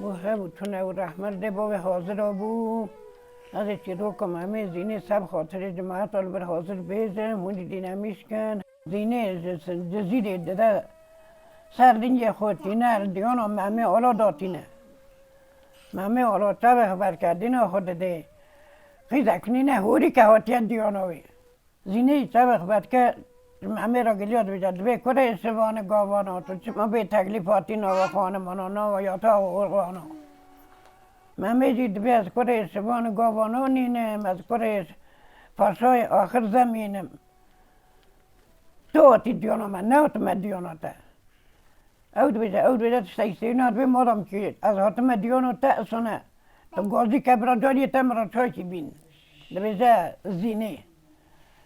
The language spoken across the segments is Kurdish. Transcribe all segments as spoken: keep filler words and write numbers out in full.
Bû hebû tune û rehmet dê bavê hazira bû. Ez ê çîroka Memê Zînê ser xatirê cemaeta li vir hazir bêjim, hûn jî dînemîş kin. Zînê ji Cizîrê dide ser lingê xwe tîne, li diyana Memê Ala datîne. Memê Ala çavê xwe berke, dîna xwe didê. Qîzek nîne, hûrîke hatiye diyana wê. Zînê çavê xwe vedike, ji Memê re geliya dibêje, dibê kurê şivane gavana, tu çima bê teklîf hatî nava xanimana, nava yata û orxana. Memê jî dibê ez kurê şivane gavana nînim, ez kurê paşayê axir zemînim. Tu hatî diyana me, nehatime diyana te. Ew dibêje, ew dibêje, tiştek sêwîna dibê, madam kî ez hatime diyana te, isone. Tu gazî ke bira cariyê te min re çaykî bîn. Dibêje, Zînê.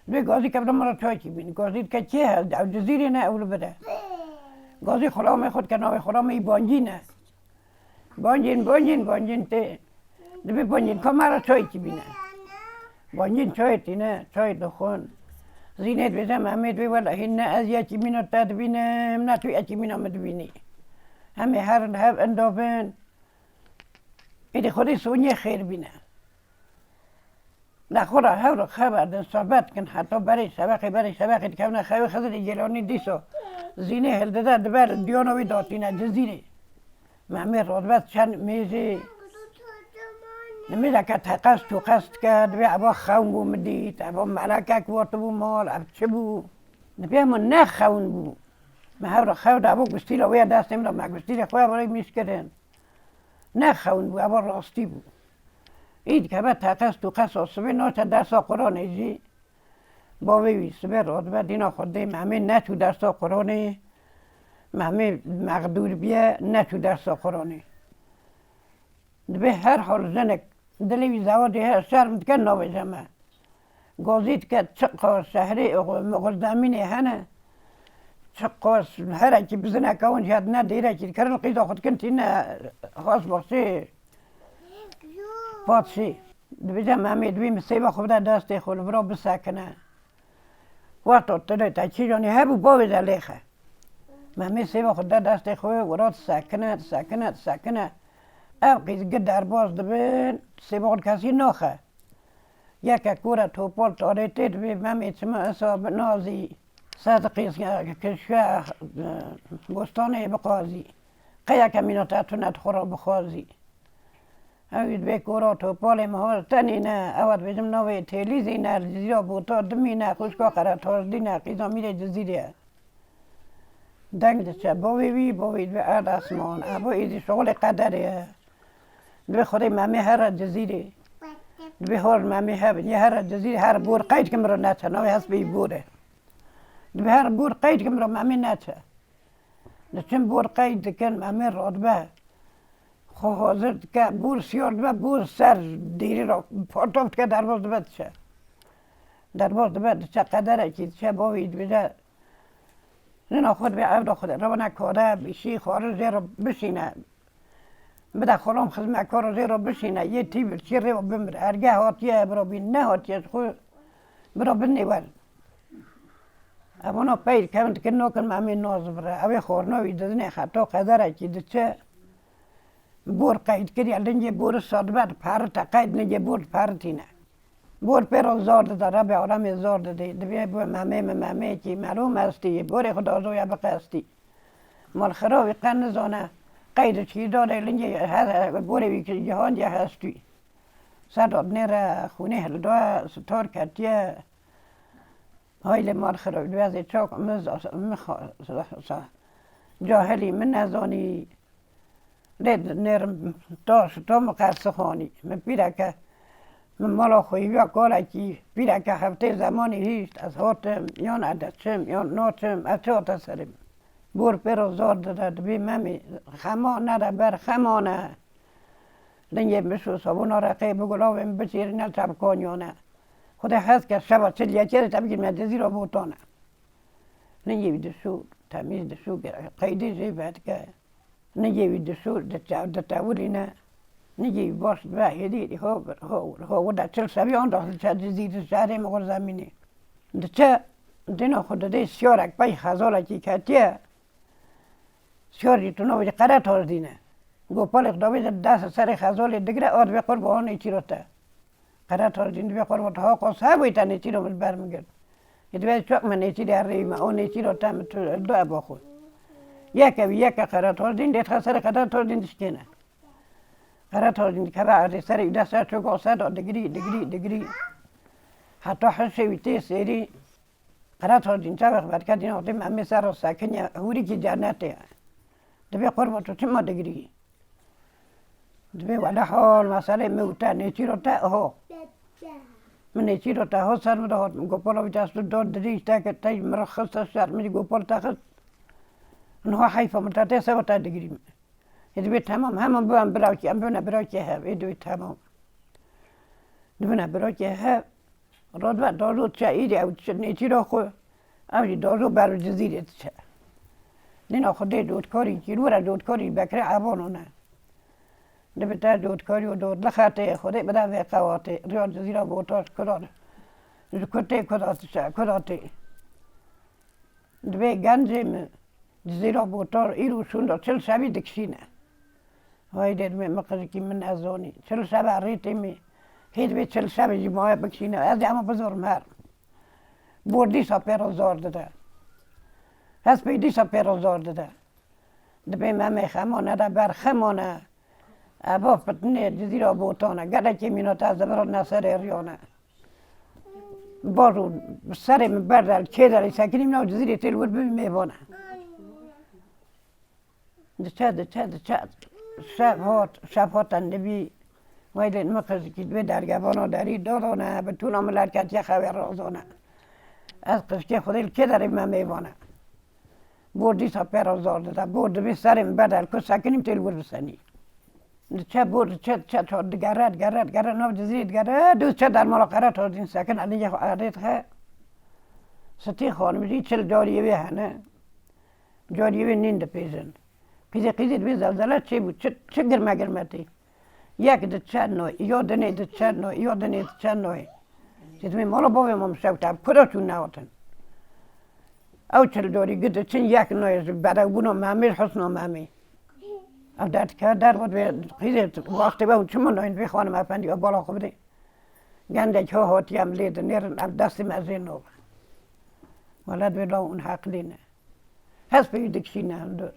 Dibê gazî ke bira min re çaykî bîn. Gazî dike kê he? Ew Cizîrê ne, ew li vir e. Gazî xulamê xwe dike, navê xulamê yî Bangîn e. Bangîn, Bangîn, Bangîn tê. Dibê Bangîn ka me re çayekî bîne. Bangîn çayê tîne, çayê dixwin. Zînê dibêje, Memê dibê, wela hîn ne ez yekî mîna te dibînim, ne tu yekî mîna min dibînî. Em ê herin hev inda bin. Êdî Xwedê soniyê xêr bîne. Nexwe re hev re xeber din, sohbet dikin, heta berê şeveqê, berê şeveqê dikevine xewê. Xizirê Gêlanî dîsa Zînê hildide, dibe li diyana wî datîne Cizîrê. Memê radibet çend mêjê, nimêjeke teqez tûqez dike, dibê eva xewn bû min dît, eva melekek hatibû mal, ev çi bû? Dibê min ne xewn bû. Me hev re xew dabû, gustîla wê ya destê min de, me gustîlê xwe ya birê mîş kirin. Ne xewn bû, eva rastî bû. Îd dikeve teqez tûqeza sibê naçe dersa Quranê jî. Bavê wî sibê radibe dîna xwe dê, Memê neçû dersa Quranê. Memê mexdûr biye, neçû dersa Quranê. Dibê her hal jinek dilê wî zewacê heye, şerm dike, navêje me. Gazî dike, çiqas şehrê Muxizdemînê hene, çiqas herekî bizineke hûn jî hatine dêrekî dikirin, qîza xwe dikin tîne Xasbaxçê Padşê. Dibêje, Memê, dibê min sêva xwe bide destê xwe, li vira bisekine. Wexta tu lê te kîjanî hebû, bavêje lêxe. Memê sêva xwe de destê xwe, wira disekine, disekine, disekine. Ev qîz gi derbas dibin, sêva xwe kesî naxe. Yeke kore topal tarê tê dibê, Memê çima esa bi nazî, sed qîz kişke bostanê biqazî. Qeyeke mîna te tune dixwe re bixwazî. Ew ê dibê kora topalê mihoz tenî ne, ew ê dibêjim navê Têlîzî ne, li Cizîra Bota Dimî ne, xwişka Qeretazdî ne, qîza Mîrê Cizîrê ye. Deng diçe bavê wî, bavê dibê erd esman, ev êdî şixulê qederê ye. Dibê Xwedê Memê here Cizîrê. Dibê hol Memê hebin, yê here Cizîrê, her bor qeyd kim ro neçe, navê hespê yî bor e. Dibê her bor qeyd kim ro Memê neçe. Diçin bor qeyd dikin, Memê radibe. Xwe hazir dike, bor siyar dibe, bor ser dêrî re partof dike, derbas dibe diçe. Derbas dibe diçe, qederekî diçe, bavê wî dibêje, jina xwe dibê, ev da xwe de, rewne kare, bişî, xwarin jê re bişîne. Bide xulam xizmetkara jê re bişîne, yê tî bir çî rê bimire. Erge hatiye, bira bîn, nehatiye, ji xwe bira binê wer. Evana peyr kevin dikin, nakin Memê naz bire. Ew ê xwarina wî didinê, heta qederekî diçe. Bor qeyd kiriye, lingê bor sadibe diperite, qeyd lingê bor diperitîne. Bor pê re zor dide, Rebê alemê zor didê. Dibê bi Memê min Memeyekî melûm estî, borê xwe dazoya biqestî. Malxira wî qe nizane, qeyd çî dade lingê he-, borê wî ki cihan diye hestî. Ser dadinê re xûnê hilda, sitar ketiye. Hay lê malxirab, dibê ez ê çak min za-, min xa-, sa-, sa-, cahilî, min nezanî. Lê nêrim taş to min qersixanî. Min pîreke, min mala xwe ya kalekî, pîreke heftê zemanî hîşt, ez hatim, yan ez diçim, yan naçim, ez çi hate serê min. Bor pê re zor dide, dibê Memê, xema nede ber, xema ne. Lingê min şo sabûna reqê, bi gulavên biçêrîne çavkaniyane. Xwedê hez ke şeva çil yekê de tevgî me Cizîra Botan e. Lingê wî dişû, temîz dişû, qeydê jê vedike. Lingê wî dişû, dite-, ditewirîne. Lingê wî baş dibe hêdî, ho, ho, ho, wida çil şevî anda diçe Cizîrê şerê Muxizdemînê. Diçe, dîna xwe didê siyarek pey xezalekî ketiye. Siyar jî tu navê jî Qeretor dîne. Gopalê xwe davêje dest serê xezolê digire, a dibê qurbo ha nêçîro te. Qeretor dîn dibê qurbo te ha qos hebûyî te nêçîro min ber min girt. Ê dibê çok me nêçîrê rêyî me, o nêçîro te min tu do ebo xwe. Yeke wî yeke Qeretor dîn dê dixe serê Qeretor dîn dişkêne. Qeretor dîn dikeve erdê serê wî dest ser çok o ser do digirî, digirî, digirî. Heta hişê wî tê sêrî. Qeretor dîn çavex berke dîn oxtî me mê ser o sekiniye hûrîkî cennetê. Dibê qurbo tu çima digirî? Dibê wele hol meselê min û te nêçîro te ho. Min nêçîro te ho ser min de hot. Min gopala wî dest dor dirî te ke te min re xiste ser min jî gopal te xist. Niha heyfa min te tê seba te digirî min. Ê dibê temam hema bi em birawkî em bibine birawkê hev. Ê dibê temam. Dibine birawkê hev. Rodibe dozo diçe, îdî ew diçe nêçîra xwe, ew jî dozo ber bi Cizîrê diçe. Nîna xwe dê dotkarî, cîrwira dotkarî Bekrê Ebano ne. Dibe te dotkarî û dot li xetê Xwedê bide vê qewatê, riya Cizîra Botar kuda, ji ku tê kuda diçe, kuda tê. Dibê gencê min, Cizîra Botar îro şûnda çil şevî dikişîne. Vay dê dibê min qijikî min nezanî. Çil şeve rê tê min. Hê dibê çil şevê jî maye bikişîne. Ez ê hema bizorim her. Bor dîsa pê re zor dide. Hespê dîsa pê re zor dide. Dibê me mê xemane de ber xemane. Eva fitnê Cizîra Botan e. Gelekê mîna te zibira ne serê riyan e. Baz û serê min berde li kê derê sekinî min ew Cizîrê tê li wir bibî mêvan e. Diçe, diçe, diçe. Şev hat, şev hate nivî. Weylên min qijikî dibê dergevana derî dadane, bi tûna min lerketiye xewê razane. Ez qijikê Xwedê li kê derê me mêvan e. Bor dîsa pê re zor dide. Bor dibê serê min berde li ku sekinîm tê li wir bisenî. Diçe bor, diçe, diçe, ço digere, digere, digere, nav Cizîrê digere, diçe dermala Qeretor dîn sekin, elî yê xwe erdê dixe. Sitî xanim jî çil cariyê wê hene. Cariyê wê nîn dipêjin. Qîzê, qîzê dibê zelzele çêbû, çi, çi girme girme tê. Yek diçe noy, yo dinê diçe noy, yo dinê diçe noy. Dibê mala bavê min şewt ev, kura çû nehatin. Ew çil carî gi diçin yek noy ji berewbûna Memê, ji husna Memê. Ev derdikeve derve dibê qîzê wextê be hûn çima nayên vê xanim efendî ew bala xwe bidê. Gendek ho hatiye em lê dinêrin, ev destê me jê nove. Wele dibê la hûn heqlî ne. Hespê wî dikişîne hundir.